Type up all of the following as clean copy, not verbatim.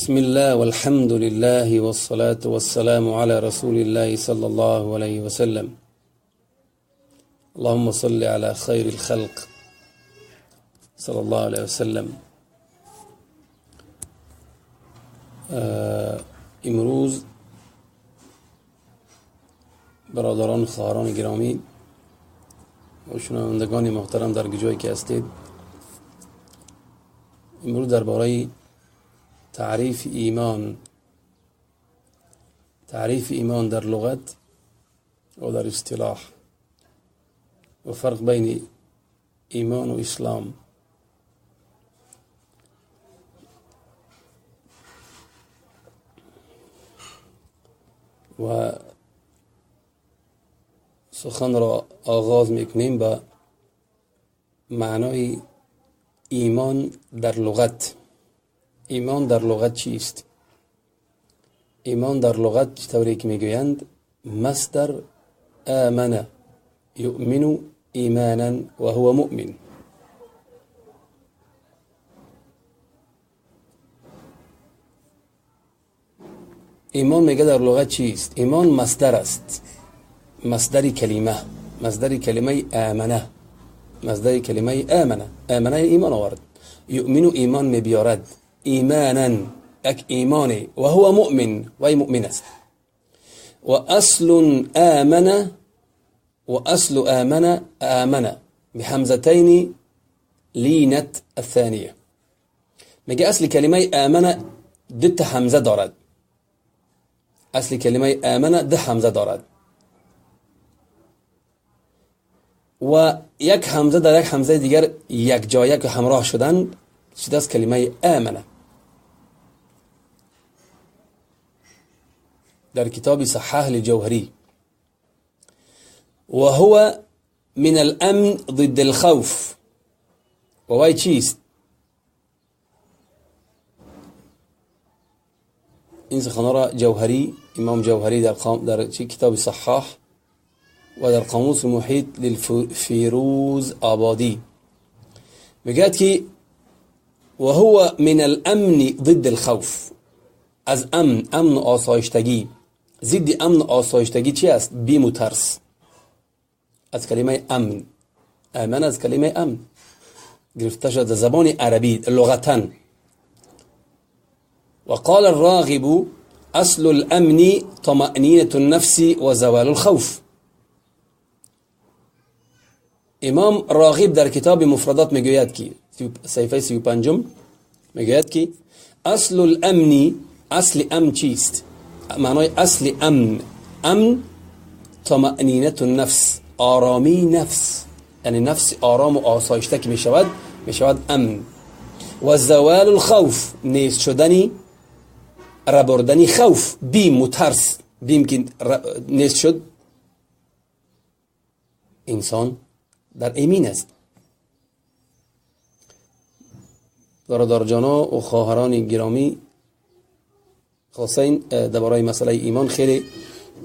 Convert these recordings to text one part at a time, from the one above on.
بسم الله والحمد لله والصلاة والسلام على رسول الله صلى الله عليه وسلم. اللهم صل على خير الخلق صلى الله عليه وسلم. امروز برادران خواهران گرامی و شنوندگان محترم در جایی که هستید، امروز درباره تعریف ایمان، تعریف ایمان در لغت و در اصطلاح و فرق بین ایمان و اسلام، و سخن را آغاز میکنیم با معنای ایمان در لغت. ایمان در لغت چیست؟ ایمان در لغت طوری که میگویند مصدر آمن یؤمن ایمانا و هو مؤمن. ایمان میگه در لغت چیست؟ ایمان مصدر است، مصدر کلمه، مصدر کلمه آمنه، مصدر کلمه آمنه، آمنه ایمان آورد، یؤمن ایمان میبیارد، ایمانا یک ایمانی، و هو مؤمن و مؤمن است. و اصل آمنه، و اصل آمنه آمنه بهمزتین لینت الثانیه. میگه اصل کلمه آمنه دو تا همزه دارد، اصل کلمه آمنه دو همزه دارد و یک همزه در یک همزه دیگر یک جای که همراه شدن شده از کلمه آمنه. در کتاب صحاح لجوهری و هو من الامن ضد الخوف. و وای چیست؟ این سخنان را جوهری، امام جوهری در کتاب صحاح و در قاموس محیط للفیروز آبادی میگه که و هو من الامن ضد الخوف. از امن، امن آسایشتگی، ضد امن آسایشتگی چی است؟ بیم و ترس. از کلمه امن، امن از کلمه امن گرفته شده از زبان عربی لغتا. وقال الراغب اصل الامن طمأنينة النفس وزوال الخوف. امام راغب در کتاب مفردات میگوید که صفحه 35 میگوید که اصل الامن، اصل امن چیست؟ معنای اصل امن، امن طمأنینة النفس، آرامی نفس، یعنی نفس آرام و آسایشته که میشود، میشود امن. و زوال الخوف، نیست شدنی، ربردنی خوف، بیم و ترس، بیم که نیست شد انسان در امین است. برادر جانا و خواهران گرامی، خاصا این درباره مسئله ایمان خیلی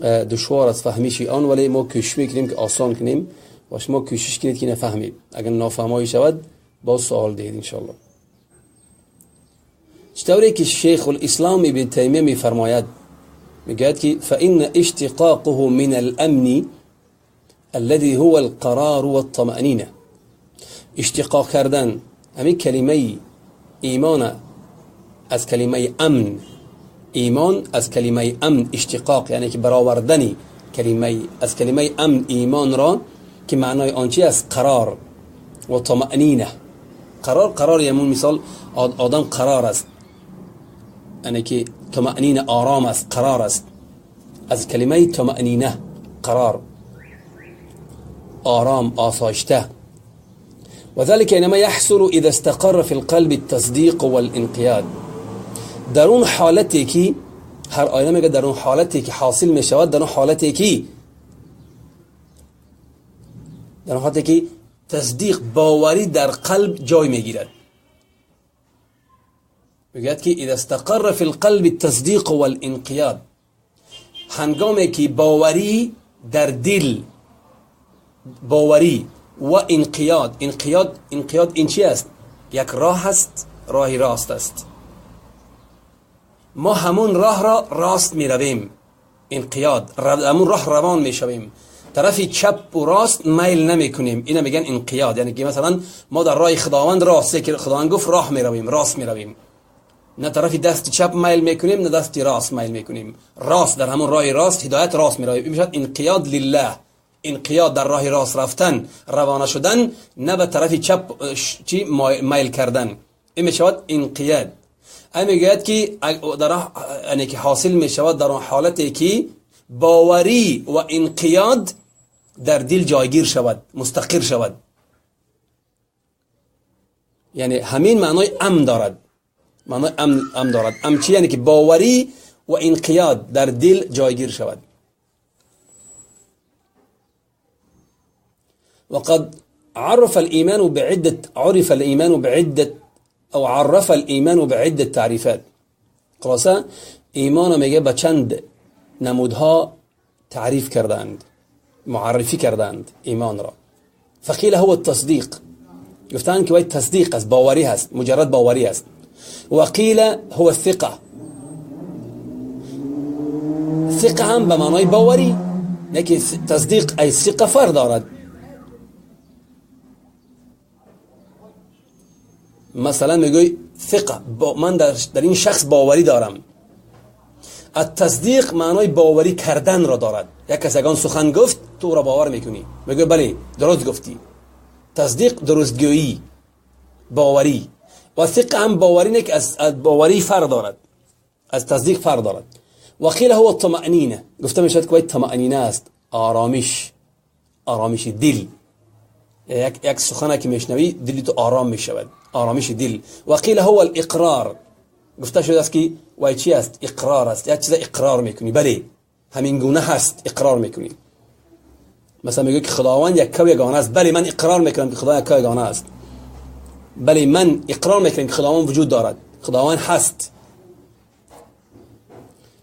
دشوار است فهمیش آن، ولی ما کوشش میکنیم که آسان کنیم و شما کوشش کنید که نفهمید. اگر نافهمایی شود باز سوال دهید انشاءالله. چطوری که شیخ الاسلام ابن تیمیه میفرماید، میگوید که فإن اشتقاقه من الامن الذي هو القرار والطمأنينة. اشتقاق کردن همین کلمه ایمان از کلمه امن، ایمان از کلمه امن اشتقاق، یعنی که برآوردنی کلمه از کلمه امن ایمان را که معنای آن چی است؟ قرار و طمأنینه. قرار، قرار یمون مثال آدم قرار است، یعنی که طمأنینه آرام است، قرار است. از کلمه طمأنینه قرار، آرام، آسایشته. وذلك انما يحصل اذا استقر في القلب التصديق والانقياد. در اون حالتی که هر آینه میگه در اون حالتی که حاصل میشود، در اون حالتی که، در اون حالتی که تصدیق، باوری در قلب جای میگیرد. میگه که اذا استقر في القلب التصديق والانقياد، هنگامی که باوری در دل، باوری و انقیاد، انقیاد، انقیاد این چی است؟ یک راه است، راه راست است. ما همون راه را راست می رویم، انقیاد، همون راه روان می شویم، طرف چپ و راست میل نمی کنیم. اینا میگن انقیاد. یعنی که مثلا ما در راه خداوند راست، که خداوند گفت راه می رویم، راست می رویم، نه طرف دست چپ میل میکنیم نه دست راست میل میکنیم، راست در همون راه راست، هدایت راست می رویم. این میشد انقیاد لله، انقیاد در راه راست رفتن، روانه شدن، نه به طرف چپ چی میل کردن. این میشود انقیاد. این میگوید که در یعنی که حاصل میشود در آن حالتی که باوری و انقیاد در دل جایگیر شود، مستقر شود. یعنی همین معنای امن دارد، معنای امن دارد. امن چی؟ یعنی که باوری و انقیاد در دل جایگیر شود. وقد عرف الإيمان بعدة عرف الإيمان بعدة أو عرف الإيمان بعدة تعريفات. خلاصه ایمان میگه به چند نمودها تعریف کردند، معرفی کردند ایمان را. فقیل هو التصدیق، گفتند که باید تصدیق است، باوری هست، مجرد باوری است. وقیل هو الثقه، ثقه هم به معنای باوری، نه که تصدیق ای ثقه فرق دارد. مثلا میگوی ثقه، من در این شخص باوری دارم. التصدیق معنای باوری کردن را دارد. یک کس اگان سخن گفت تو را باور میکنی، میگوی بله درست گفتی. تصدیق درستگویی، باوری. و ثقه هم باوری نه که از باوری فرق دارد، از تصدیق فرق دارد. و قیل هو الطمأنینه، گفته میشد که باید طمأنینه است، آرامش، آرامش دل. یک سخنه که میشنوی دلی تو آرام میشود، آرامش دل. و قیل هو الاقرار، گفته شده است که وای چی است؟ اقرار است. یک چیز اقرار میکنی، بله همین گونه هست، اقرار میکنی. مثلا میگه که خداوند یک یگانه است، بله من اقرار میکنم که خدا یک یگانه است، بله من اقرار میکنم که خداوند وجود دارد، خداوند هست.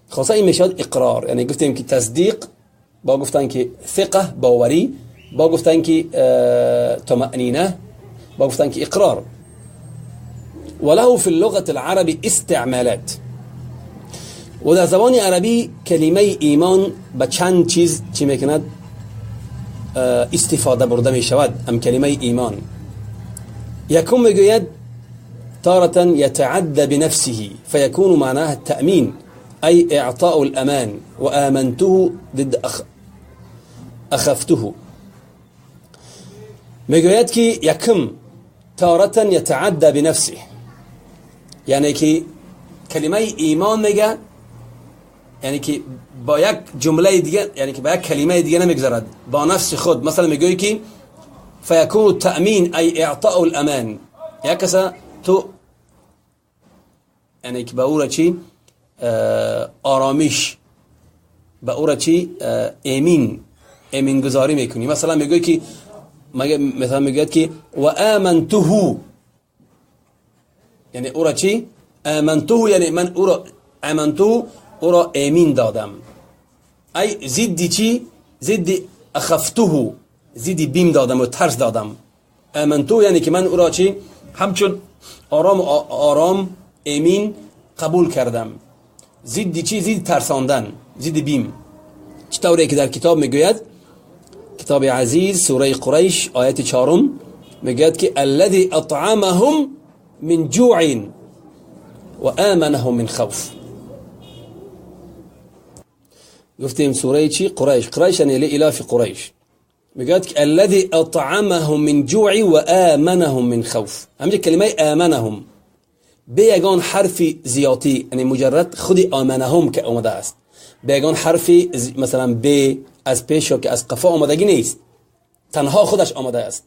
خلاصه این میشد اقرار. یعنی گفتیم که تصدیق با گفتن که ثقه باوری، با گفتن که طمأنینه، با گفتن که اقرار. وله في اللغة العربي استعمالات. و در زبان عربی کلمه ایمان به چند چیز چی میکند استفاده برده می شود. ام کلمه ایمان یکم میگوید تارة يتعدى بنفسه فيكون معناها التأمين أي إعطاء الأمان، وآمنته ضد أخفته. میگوید که یکم تارة يتعدى بنفسه، یعنی که کلمه ایمان میگه، یعنی که با یک جمله دیگه، یعنی که با یک کلمه دیگه نمیگذرد، با نفس خود. مثلا میگویی که فیکون التأمین ای اعطاء الامان، یک کسا تو یعنی که به او را چی آرامش، به او را چی امین، امین گذاری میکنی. مثلا میگویی که مثلا میگوید که و آمنته، یعنی او را چی آمنته، یعنی من او را آمنته، او را امین دادم. ای ضد چی؟ ضد اخفته، ضد بیم دادم و ترس دادم. آمنته یعنی که من او را چی همچون آرام آرام امین قبول کردم. ضد چی؟ ضد ترساندن، ضد بیم. چطوری که در کتاب میگوید، کتاب عزیز سوره قریش آیت 4 میگوید که الذی اطعمهم من جوع و آمنهم من خوف. گفتیم سوره چی؟ قریش. قریش یعنی لإلاف قریش. میگوید که الذی اطعمهم من جوع و آمنهم من خوف. همینجا کلمه آمنهم به یگان حرف زیاتی، یعنی مجرد خود آمنهم که آمده است، به یگان حرف مثلا ب از پیش یا که از قفا آمدگی نیست، تنها خودش آمده است.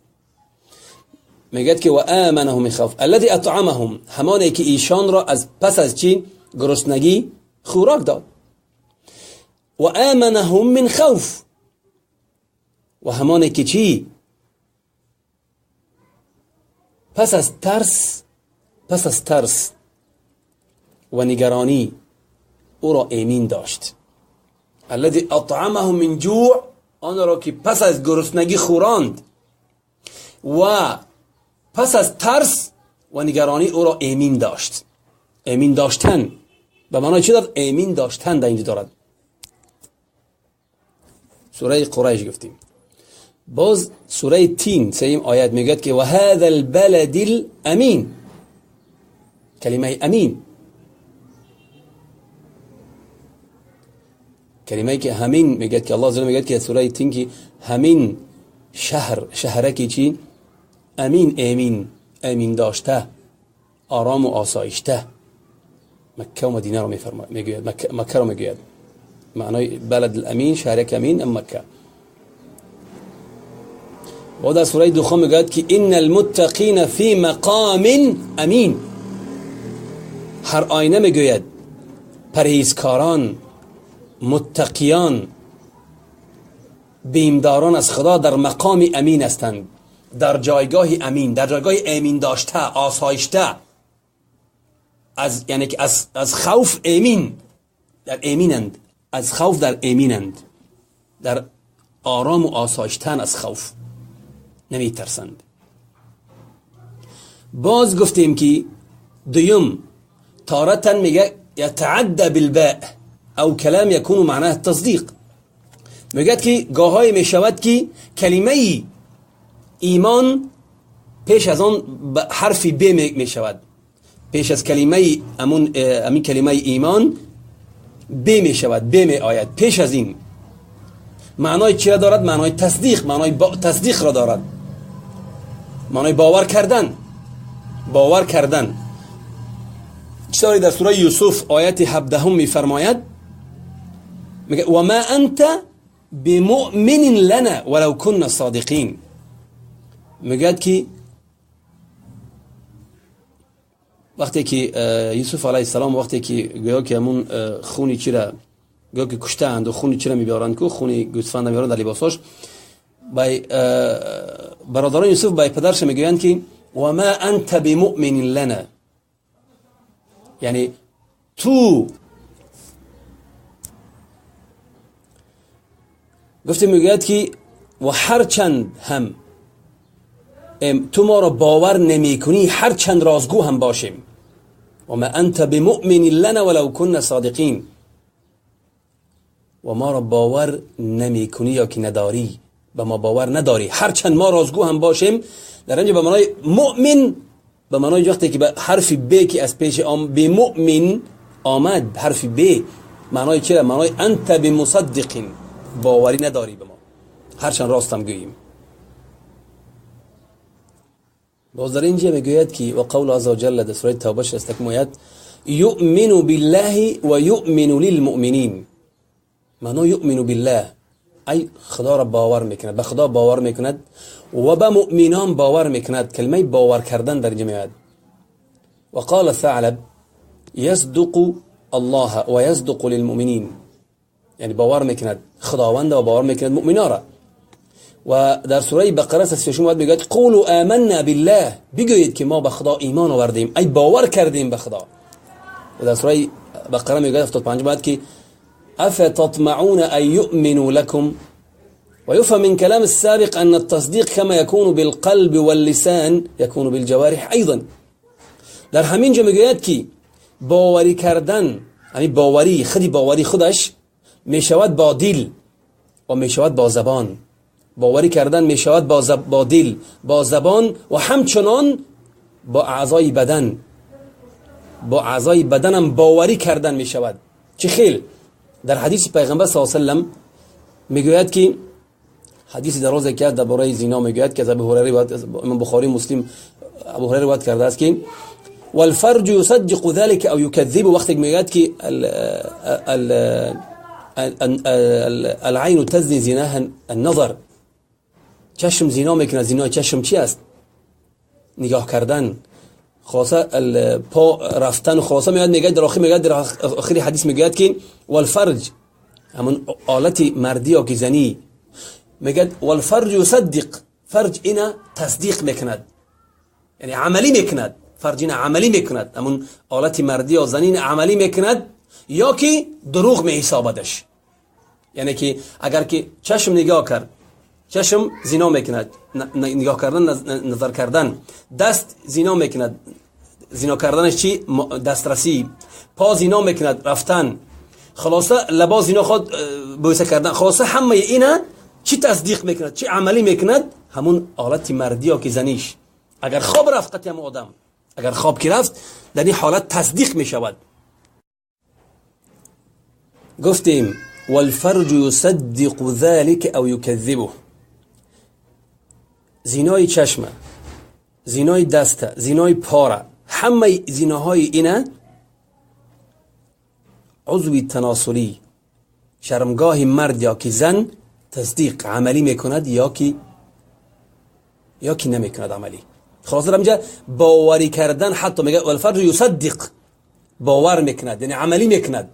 میگه که و آمنهم من خوف الذی اطعمهم، همانی که ایشان را از پس از چی؟ گرسنگی خوراک داد. و آمنهم من خوف، و همانی که چی؟ پس از ترس، پس از ترس و نگرانی او را امین داشت. الذی اطعمهم من جوع، آن را که پس از گرسنگی خوراند و پس از ترس و نگرانی او را امین داشت. امین داشتن به معنای چی دارد؟ امین داشتن در اینجا دارد. سوره قریش گفتیم. باز سوره تین سیم آیت میگه که و هذا البلد الامین، کلمه امین، کلمه که همین میگه که الله عز میگه که سوره تین که همین شهر، شهرکی چی؟ امین، امین، امین داشته، آرام و آسایشته. مکه و مدینه رو میفرماید، میگوید مکه رو میگوید. معنای بلد الامین، شهرک امین، ام مکه. و در سوره دخان میگوید که ان المتقین فی مقام امین. هر آینه میگوید پرهیزکاران، متقیان، بیمداران از خدا در مقام امین هستند، در جایگاه امین، در جایگاه امین داشته، آسایشته، از یعنی که از خوف امین، در امینند، از خوف در امینند، در آرام و آسایشتن از خوف نمی ترسند. باز گفتیم که دویم تارتن میگه یتعدى بالباء او کلام یکون معناه تصدیق. میگه که گاهی میشود که کلمه ایمان پیش از آن حرف ب میشود، پیش از کلمه امین کلمه ایمان ب میشود، ب می آید پیش از این. معنای چی را دارد؟ معنای تصدیق، معنای تصدیق را دارد، معنای باور کردن، باور کردن. چطوری در سوره یوسف آیت 17 میفرماید، میگه و ما انت بمؤمن لنا ولو كنا صادقین. میگه که وقتی که یوسف علیه السلام وقتی که گویا که همون خونی چی را گویا که کشتند و خونی چی را میبارند، که خونی گوسفند میبارند در لباساش، بای برادران یوسف بای پدرش میگویند که و ما انت بمؤمن لنا، یعنی تو گفته میگوید که و هرچند هم تو ما را باور نمی کنی، هرچند رازگو هم باشیم، و ما انت بمؤمن لنا ولو كنا صادقین، و ما را باور نمی کنی یا که نداری، به ما باور نداری، هرچند ما رازگو هم باشیم. در اینجا به معنای مؤمن، به معنای وقتی که به حرف ب که از پیش آم به مؤمن آمد، حرف ب معنای چیه؟ معنای انت بمصدق، باوری نداری به ما، هرچند راستم گوییم. باز در اینجا میگوید که و قول عز وجل در سوره توبه 61 آیت یؤمن بالله و یؤمن للمؤمنین. معنی یؤمن بالله ای خدا را باور میکند، به خدا باور میکند و به مؤمنان باور میکند. کلمه باور کردن در اینجا میاد. و قال ثعلب یصدق الله و یصدق للمؤمنین، یعنی باور میکند خداوند و باور میکند مؤمنان را. و در سوره بقره 36 آیت میگه قولوا آمنا بالله، بگویید که ما به خدا ایمان آوردیم، ای باور کردیم به خدا. و در سوره بقره میگه 75 آیت که افتطمعون ان يؤمنوا لكم. ويفهم من كلام السابق أن التصديق كما يكون بالقلب واللسان يكون بالجوارح أيضا. در همین جا میگوید که باوری کردن، یعنی باوری خودی، باوری خودش میشود با دل و میشود با زبان. باوری کردن میشود با دل، با زبان و همچنان با اعضای بدن. با اعضای بدن هم باوری کردن میشود. چه خیل در حدیث پیغمبر صلی الله علیه و سلم میگوید که حدیث درازی که درباره زنا میگوید که از ابو هریره روایت، امام بخاری مسلم ابو هریره روایت کرده است که والفرج يصدق ذلك او يكذب. وقتی میگوید که العین تزنی زناها النظر، چشم زنا میکنه. زنای چشم چی است؟ نگاه کردن، خلاصه پا رفتن. خلاصه میاد میگه در آخر، میگه در آخر حدیث میگه که والفرج، همون آلت مردی یا که زنی، میگه والفرج يصدق، فرج اینا تصدیق میکند، یعنی عملی میکند. فرج اینا عملی میکند، همون آلت مردی یا زنی عملی میکند یا که دروغ می حسابدش. یعنی که اگر که چشم نگاه کرد، چشم زنا میکند، نگاه کردن، نظر کردن. دست زنا میکند، زنا کردنش چی؟ دسترسی. پا زنا میکند، رفتن. خلاصه لباس زنا خود بوسه کردن. خلاصه همه اینا چی تصدیق میکند، چی عملی میکند؟ همون حالت مردی یا که زنیش. اگر خواب رفت قطعی آدم، اگر خواب که رفت در این حالت تصدیق میشود. گفتیم والفرج يصدق ذلك او يكذبه. زینای چشمه، زینای دسته، زینای پاره، همه زیناهای اینه عضو تناسلی شرمگاه مرد یا که زن تصدیق عملی میکند یا که نمیکند عملی. خلاصه در اینجا باوری کردن، حتی میگه والفرج یصدق، باور میکند یعنی عملی میکند،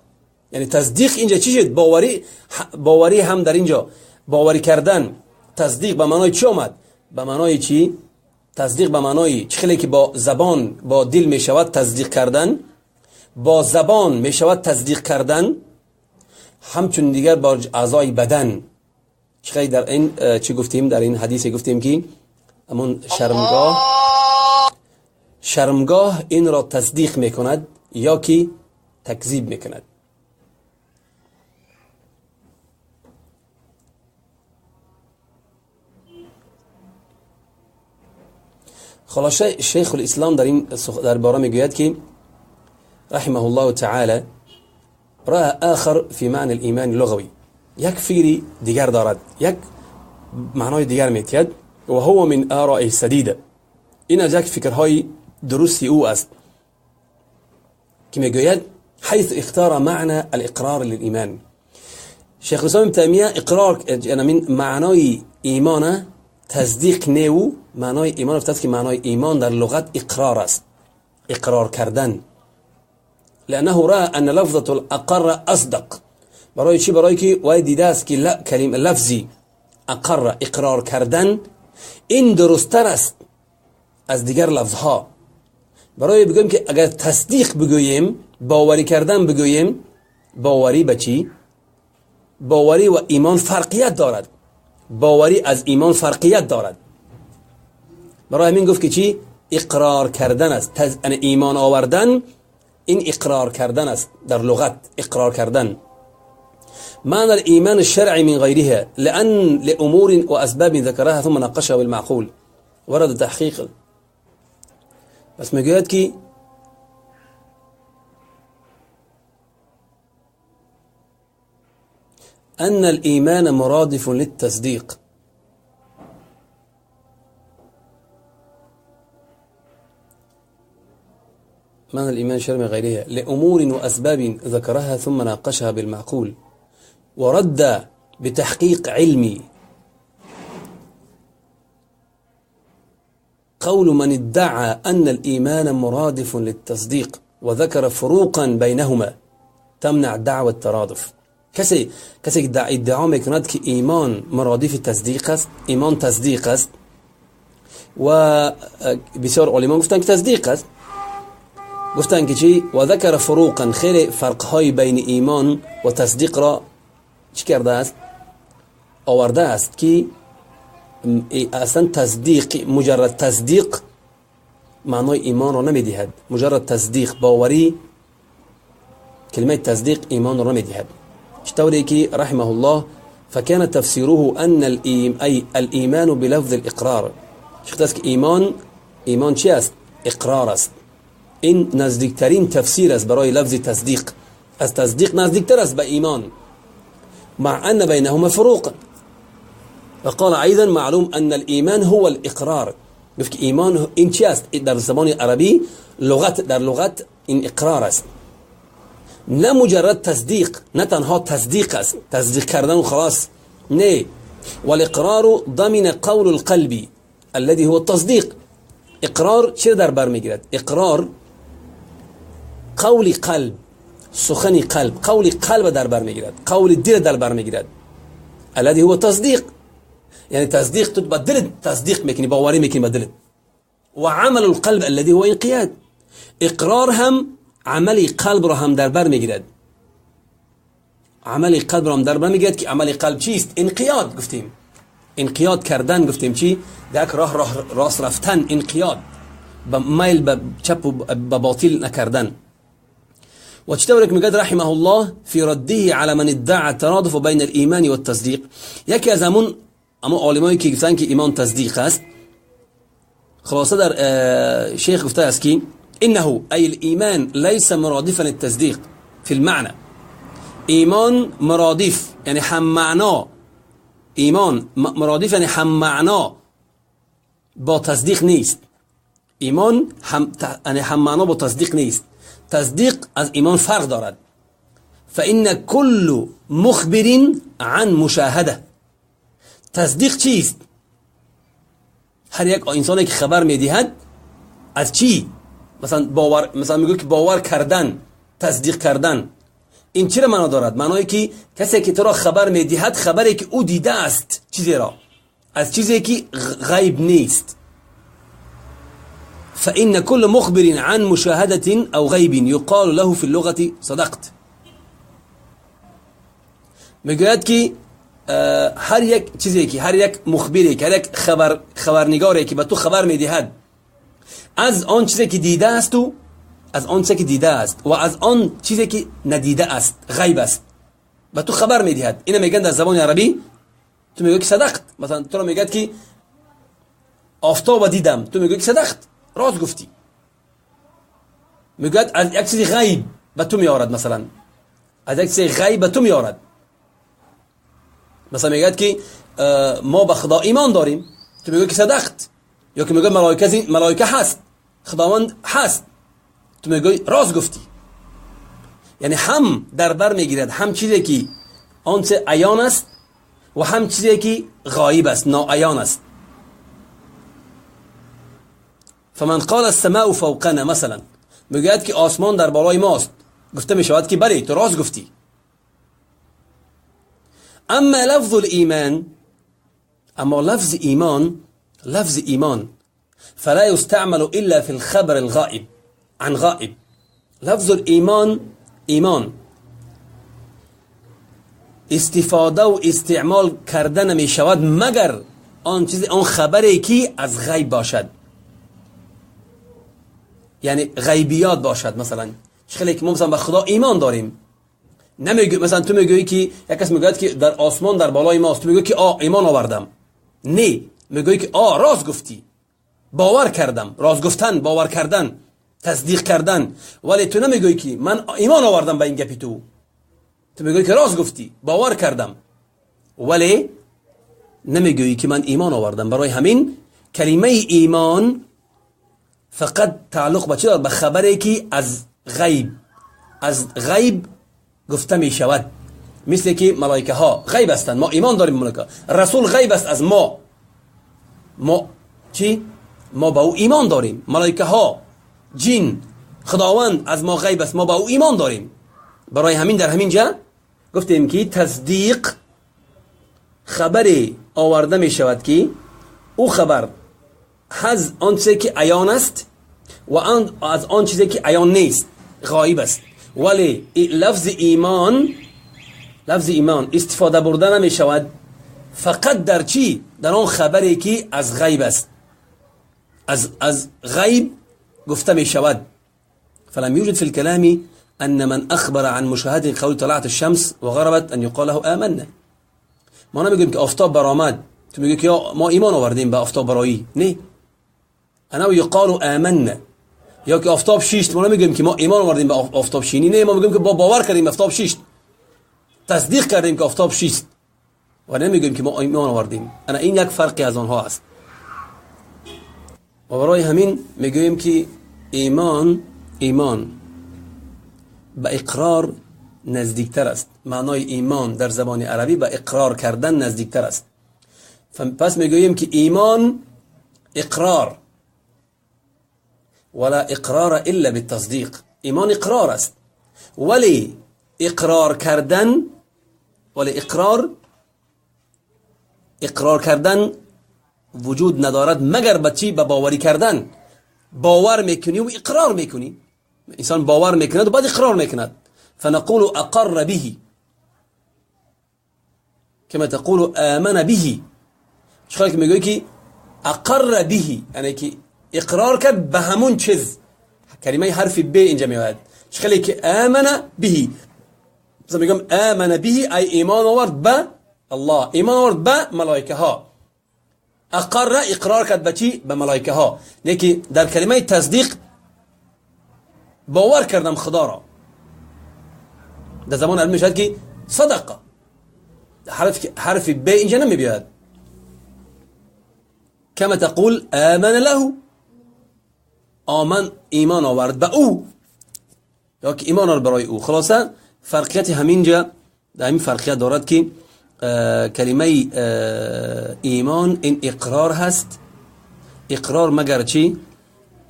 یعنی تصدیق اینجا چی شد؟ باوری هم در اینجا باوری کردن. تصدیق به معنای چی آمد؟ به معنای چی؟ تصدیق به معنای چی؟ خیلی که با زبان با دل میشود تصدیق کردن، با زبان میشود تصدیق کردن، همچون دیگر با اعضای بدن. چی در این چی گفتیم؟ در این حدیث گفتیم که همون شرمگاه این را تصدیق میکند یا که تکذیب میکند. خلاصه شیخ الاسلام در این درباره میگوید که رحمه الله تعالی رأى آخر في معنى الإيمان اللغوي، یک فکری دیگر دارد، یک معنای دیگر میتید، و هو من آراء سدیده. این از یک فکرهای درستی او است که میگوید حيث اختار معنى الاقرار للإيمان. شیخ الاسلام تیمیه اقرار یعنی من معنای ایمان تصدیق نیو، معنای ایمان افتاد که معنای ایمان در لغت اقرار است، اقرار کردن. لأنه رأى أن لفظة الأقر أصدق. برای چی؟ برای که وای دیده است که کلمه لفظی اقر اقرار کردن این درستتر است از دیگر لفظها. برای بگوییم که اگر تصدیق بگوییم، باوری کردن بگوییم، باوری به چی؟ باوری و ایمان فرقیت دارد. باوری از ایمان فرقیت دارد. برای همین گفت که چی؟ اقرار کردن است. ایمان آوردن این اقرار کردن است در لغت، اقرار کردن. معنى الإيمان الشرعي من غيرها لأن لأمور وأسباب ذكرها ثم ناقشها بالمعقول ورد تحقيق. بس میگوید که أن الإيمان مرادف للتصديق. معنى الإيمان شرع من غيرها لأمور وأسباب ذكرها ثم ناقشها بالمعقول ورد بتحقيق علمي قول من ادعى أن الإيمان مرادف للتصديق وذكر فروقا بينهما تمنع دعوى الترادف. کسی که ادعا میکند که ایمان مرادف تصدیق است، ایمان تصدیق است، و بسیار علما گفتند که تصدیق است، گفتند که چی؟ و ذکر فروقا، خیلی فرقهای بین ایمان و تصدیق را چی کرده است؟ آورده است که اصلا تصدیق، مجرد تصدیق معنای ایمان را نمیدهد. مجرد تصدیق باوری، کلمه تصدیق ایمان را نمیدهد. چطوری که رحمه الله فكان تفسيره أن الإيمان بلفظ الإقرار. چطور است که ایمان چی است؟ اقرار است. این نزدیکترین تفسیر است برای لفظ تصدیق. از تصدیق نزدیکتر است به ایمان، مع أن بينهما فروق. وقال أيضا معلوم أن الإيمان هو الإقرار. گفت که ایمان این چی است؟ در زبان عربی لغت، در لغت این اقرار است، نه مجرد تصدیق، نه تنها تصدیق است، تصدیق کردن و خلاص، نه. والاقرار ضمن قول القلب الذي هو التصدیق. اقرار چه در بر میگیرد؟ اقرار قول قلب، سخن قلب، قول قلب در بر میگیرد، قول دل در بر میگیرد، الذي هو تصدیق. یعنی تصدیق تو با دل تصدیق میکنی، باوری میکنی با دلت. و عمل القلب الذي هو انقیاد. اقرار هم عمل قلب را هم در بر میگیرد، عمل قلب را هم در بر میگیرد که عمل قلب چیست؟ انقیاد. گفتیم انقیاد کردن، گفتیم چی؟ در راه راست رفتن، انقیاد، به میل به چپ و به باطل نکردن. و چطور که میگه رحمه الله فی رده علی من ادعى الترادف بین الایمان والتصدیق، یکی از همون اما عالمایی که گفتن که ایمان تصدیق است، خلاصه در شیخ گفته است که انه ای الایمان ليس مرادفا للتصدیق فی المعنى. ایمان مرادف یعنی هم معنا، ایمان مرادف یعنی هم معنا با تصدیق نیست. ایمان هم یعنی هم معنا با تصدیق نیست. تصدیق از ایمان فرق دارد. فإن كل مخبر عن مشاهده. تصدیق چیست؟ هر یک انسانی که خبر میدهد از چی؟ مثلا باور، مثلا میگه که باور کردن، تصدیق کردن، این چرا معنا دارد؟ معنایی که کسی که تو را خبر میدهد خبری که او دیده است چیزی را، از چیزی که غیب نیست. فإن كل مخبر عن مشاهدة أو غيب يقال له في اللغة صدقت. میگوید که هر یک چیزی که هر یک مخبری که هر یک خبرنگاری که به تو خبر میدهد از آن چیزی که دیده است و از آن چیزی که دیده است و از آن چیزی که ندیده است، غیب است، به تو خبر میدهد. اینو میگن در زبان عربی تو میگویی که صدقت. مثلا تو رو میگه که آفتاب دیدم، تو میگویی که صدقت، راست گفتی. میگوید از یک چیزی غیب به تو میارد، مثلا از یک چیزی غیب به تو میارد. مثلا میگه که ما به خدا ایمان داریم، تو میگویی که صدقت. یا که میگه ملائکه هست، خداوند هست، تو میگویی راست گفتی. یعنی هم در بر میگیرد هم چیزی که آنچه عیان است و هم چیزی که غایب است، ناعیان است. فمن قال السماء فوقنا مثلا، میگوید که آسمان در بالای ماست، گفته میشود که بله تو راست گفتی. اما لفظ الایمان، اما لفظ ایمان، لفظ ایمان فلا يستعمل الا في الخبر الغائب عن غائب. لفظ الایمان، ایمان استفاده و استعمال کردن می شود مگر آن چیز، آن خبری که از غیب باشد، یعنی غیبیات باشد. مثلا خیلی که ما مثلا به خدا ایمان داریم، نمیگه مثلا تو میگویی که یک کس میگوید که در آسمان در بالای ماست، تو میگویی که آ ایمان آوردم، نه، میگویی که آ راست گفتی، باور کردم. راست گفتن، باور کردن، تصدیق کردن. ولی تو نمیگویی که من ایمان آوردم به این گپی تو، تو میگویی که راست گفتی، باور کردم، ولی نمیگویی که من ایمان آوردم. برای همین کلمه ایمان فقط تعلق به چه دارد؟ به خبری که از غیب، از غیب گفته می شود. مثل که ملائکه ها غیب هستند، ما ایمان داریم به ملائکه. رسول غیب است از ما، ما چی؟ ما به او ایمان داریم. ملائکه ها، جن، خداوند از ما غیب است، ما به او ایمان داریم. برای همین در همین جا گفتیم که تصدیق خبری آورده می شود که او خبر از آن چیزی که عیان است و از آن چیزی که عیان نیست، غایب است. ولی لفظ ایمان، لفظ ایمان استفاده برده نمی شود فقط در چی؟ در آن خبری که از غیب است، از غیب گفته می شود. فلم يوجد في الكلام أن من أخبر عن مشاهدة قول طلعت الشمس وغربت أن يقال له آمنا. ما نمیگیم که آفتاب برآمد، تو میگی که ما ایمان آوردیم به آفتاب برایی، نه. انا یقال آمنا. یا که آفتاب شیشت، ما نمیگیم که ما ایمان آوردیم به آفتاب شینی، نه، ما میگیم که با باور کردیم آفتاب شیشت، تصدیق کردیم که آفتاب شیشت، و نمیگیم که ما ایمان آوردیم. انا این یک فرقی از آنها است. و برای همین میگوییم که ایمان به اقرار نزدیکتر است. معنای ایمان در زبان عربی به اقرار کردن نزدیکتر است. پس میگوییم که ایمان اقرار، ولا اقرار الا بالتصدیق. ایمان اقرار است، ولی اقرار کردن، ولی اقرار کردن وجود ندارد مگر به چی؟ به باوری کردن. باور میکنی و اقرار میکنی. انسان باور میکند و بعد اقرار میکند. فنقول اقر به كما تقول آمن به. چخواه که میگویی که اقر به، یعنی که اقرار کرد به همون چیز. کلمه حرف ب اینجا میاد، خیلی که آمن به، مثلا میگم آمن به ای ایمان آورد به الله، ایمان آورد به ملائکه ها. اقر اقرار کرد به چی؟ به ملائکه ها. یکی در کلمه تصدیق باور کردم خدا را، در زمان علمی شد که صدقه، حرف ب اینجا نمیبیاد. کما تقول آمن له، آمن ایمان آورد به او، یا که ایمان آورد برای او. خلاصه فرقیت همینجا در همین فرقیت دارد که کلمه ایمان این اقرار هست. اقرار مگر چی؟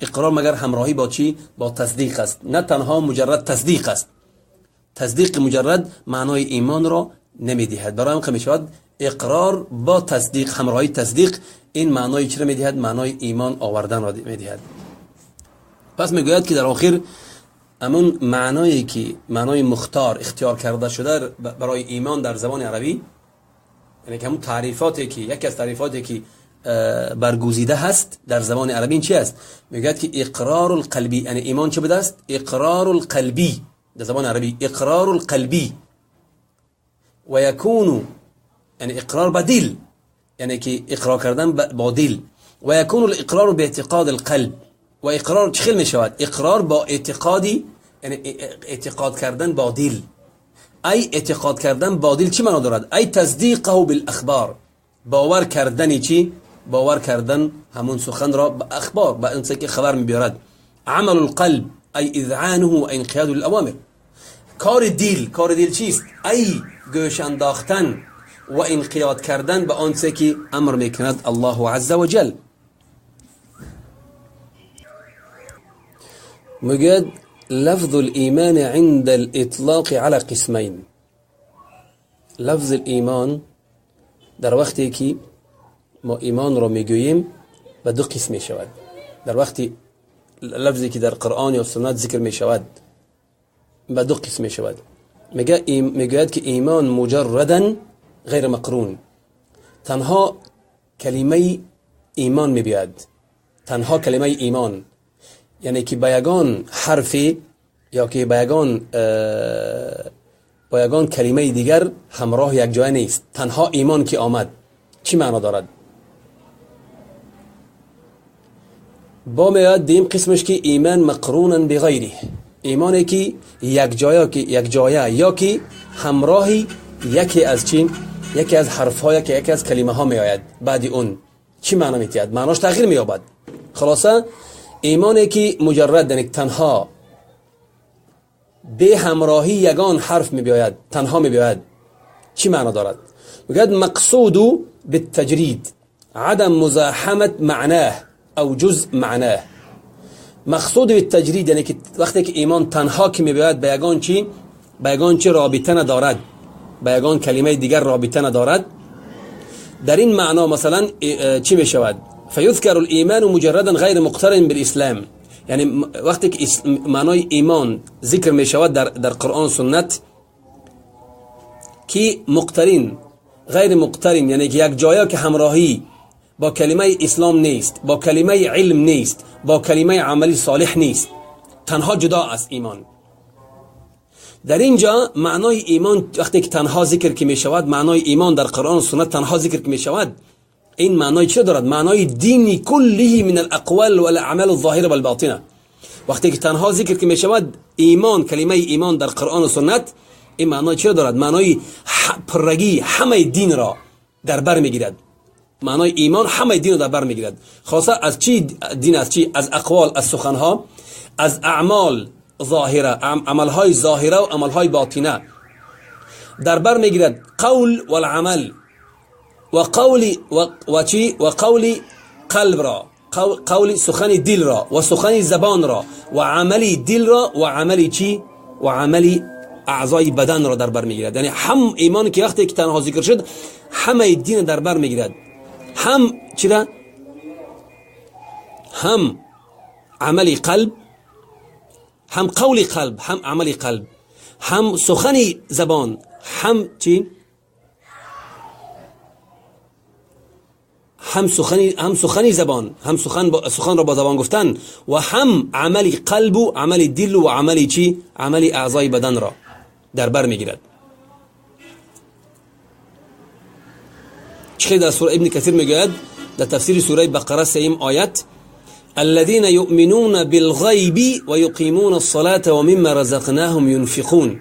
اقرار مگر همراهی با چی؟ با تصدیق است، نه تنها مجرد تصدیق است. تصدیق مجرد معنای ایمان را نمیدهد. برای هم که میشود اقرار با تصدیق، همراهی تصدیق، این معنای چی را میدهد؟ معنای ایمان آوردن را میدهد. پس میگوید که در آخر همون معنایی که معنای مختار اختیار کرده شده برای ایمان در زبان عربی، یعنی که همون تعریفاتی که یکی از تعریفاتی که برگزیده هست در زبان عربی این چی است؟ میگوید که اقرار القلبی، یعنی ایمان چه بوده است؟ اقرار القلبی در زبان عربی، اقرار القلبی و یکون، یعنی اقرار با دل، یعنی که اقرار کردن با دل. و یکون الاقرار باعتقاد القلب، و اقرار چه می شود؟ اقرار با اعتقادی، یعنی اعتقاد کردن با دل. ای اعتقاد کردن با دل چی معنا دارد؟ ای تصدیقه بالاخبار، باور کردن چی؟ باور کردن همون سخن را به اخبار، به انسان که خبر میبیارد. عمل القلب ای اذعانه و انقیاد الاوامر. کار دل، کار دل چیست؟ ای گوش انداختن و انقیاد کردن به آنچه که امر میکند الله عز وجل. میگوید لفظ الایمان عند الاطلاق على قسمین. لفظ الایمان در وقتی که ما ایمان را میگوییم به دو قسم میشود. در وقتی لفظی که در قرآن یا سنت ذکر میشود به دو قسم میشود. میگوید که ایمان مجردا غیر مقرون، تنها کلمه ایمان میبیاد، تنها کلمه ایمان، یعنی که با یگان حرفی یا که با یگان کلمه دیگر همراه یک جای نیست. تنها ایمان که آمد چی معنا دارد؟ با میاد دیم قسمش که ایمان مقرونا بغیره، ایمانی که یک جایه یا که همراهی یکی از چی؟ یکی از حرف‌ها، یکی از کلمه ها می آید بعد اون چی معنا میتید؟ معناش تغییر مییابد. خلاصه ایمانی که مجرد، یعنی تنها به همراهی یگان حرف می بیاید، تنها می بیاید، چی معنا دارد؟ میگوید مقصود بالتجرید عدم مزاحمت معناه او جزء معناه. مقصود بالتجرید یعنی که وقتی که ایمان تنها که می بیاید به یگان چی؟ به یگان چی رابطه ندارد، به یگان کلمه دیگر رابطه ندارد. در این معنا مثلا چی می شود؟ فیذکر الایمان مجردا غیر مقترن بالاسلام، یعنی وقتی که معنای ایمان ذکر می شود در قرآن و سنت که مقترن غیر مقترن، یعنی که یک جایی که همراهی با کلمه اسلام نیست، با کلمه علم نیست، با کلمه عملی صالح نیست، تنها جدا است ایمان. در اینجا معنای ایمان وقتی که تنها ذکر که می شود، معنای ایمان در قرآن و سنت تنها ذکر که می شود، این معنای چه دارد؟ معنای دینی کله من الاقوال والاعمال الظاهره والباطنه. وقتی که تنها ذکر که می شود ایمان، کلمه ایمان در قرآن و سنت، این معنای چه دارد؟ معنای پرگی همه دین را در بر میگیرد. معنای ایمان همه دین را در بر میگیرد. خاصه از چی دین؟ از چی؟ از اقوال، از سخنها، از اعمال ظاهره، عملهای ظاهره و عملهای باطنه در بر میگیرد. قول والعمل و قول و چی؟ و قول قلب را، قول سخن دل را و سخن زبان را و عمل دل را و عمل چی؟ و عمل اعضای بدن را در بر میگیرد. یعنی هم ایمان که وقتی که تنها ذکر شد همه دین در بر میگیرد، هم چی را؟ هم عمل قلب، هم قول قلب، هم عمل قلب، هم سخن زبان، هم چی؟ هم سخنی زبان، هم سخن را با زبان گفتن و هم عمل قلب و عمل دل و عمل چی؟ عمل اعضای بدن را در بر میگیرد. چه در سوره ابن کثیر میگوید در تفسیر سوره بقره سیم آیت: الذين يؤمنون بالغيب ويقيمون الصلاة ومما رزقناهم ينفقون.